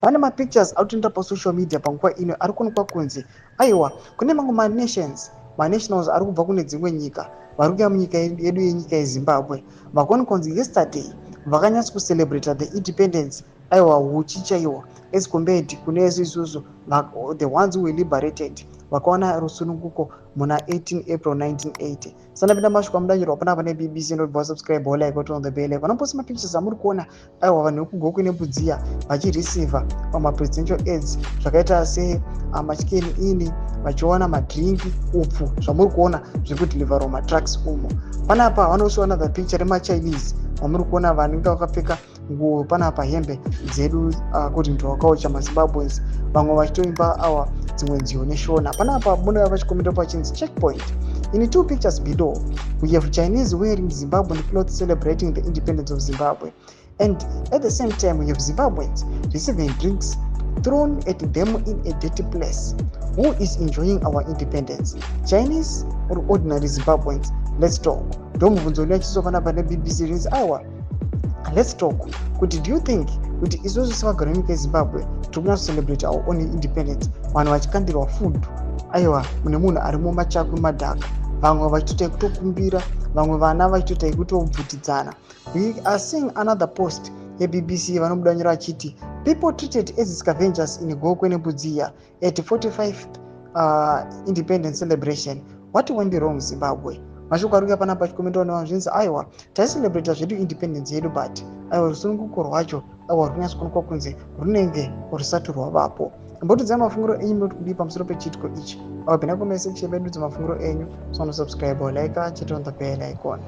Pane mapictures ari kutoenda pasocial media panguva ino ari kuonekwa kunzi aiwa, kune mamwe manations, manationals ari kubva kune dzimwe nyika vari kuuya munyika yedu yenyika yeZimbabwe. Vakaonekwa kunzi yesterday vakanyatsa kucelebrata the independence, aiwa, huchi chaiwo, as compared kune isusu, the ones who were liberated, vakawana rusununguko muna 18 April 1980. Sandapinda mashoko amudanyorwa panapa neBBC, ndobva wasubscribe, wolike, on the bell icon. Vanoposta mapictures amuri kuona, aiwa, vanhu vekuGokwe neMbudziya vachireceiva pamapresidential aids zvakaita semaChicken Inn, vachiwana madrinki, upfu, zvamuri kuona zviri kudeliverwa matrucks umo. Panapa vanosiwa another picture remaChinese vamuri kuona vanenge vakapfeka nguo panapa, hembe dzedu according to our culture, maZimbabweans, vamwe vachitoimba awa dzimwe nziyo neShona. Panapa munouya vachikomenda pachinzi checkpoint. In two pictures below, we have Chinese wearing Zimbabwean clothes celebrating the independence of Zimbabwe, and at the same time we have Zimbabweans receiving drinks thrown at them in a dirty place. Who is enjoying our independence, Chinese or ordinary Zimbabweans? Let's talk. Ndo mubvunzo uno achiiswa panapa neBBC. Rinzi aiwa, let's talk kuti do you think kuti isusu sevagari venyika yeZimbabwe tiri kunyatsocelebrate our own independence, vanhu vachikandirwa food, aiwa, mune munhu ari mumachakwi madhaka, vamwe vachitoita kutokumbira, vamwe vana vachitoita kutobvutidzana? We are seeing another post yeBBC vanobuda nyora vachiti people treated as scavengers in Gokwe neMbudziya at 45th independence celebration. What went wrong, Zimbabwe? Mashoko ari kuuya panapa achikomendwa nevanhu. Zvinzi aiwa, taicelebrata zvedu independence yedu, but aiwa, rusununguko rwacho, aiwa, ruri kunyatsokuonekwa kunzi runenge rusati rwavapo. Mbotudzai mafungiro enyu, munoti kudii pamusoro pechiitiko ichi? Awapinda comment section medu dzemafungiro enyu. So nosubscribe, like, chete on the bell icon.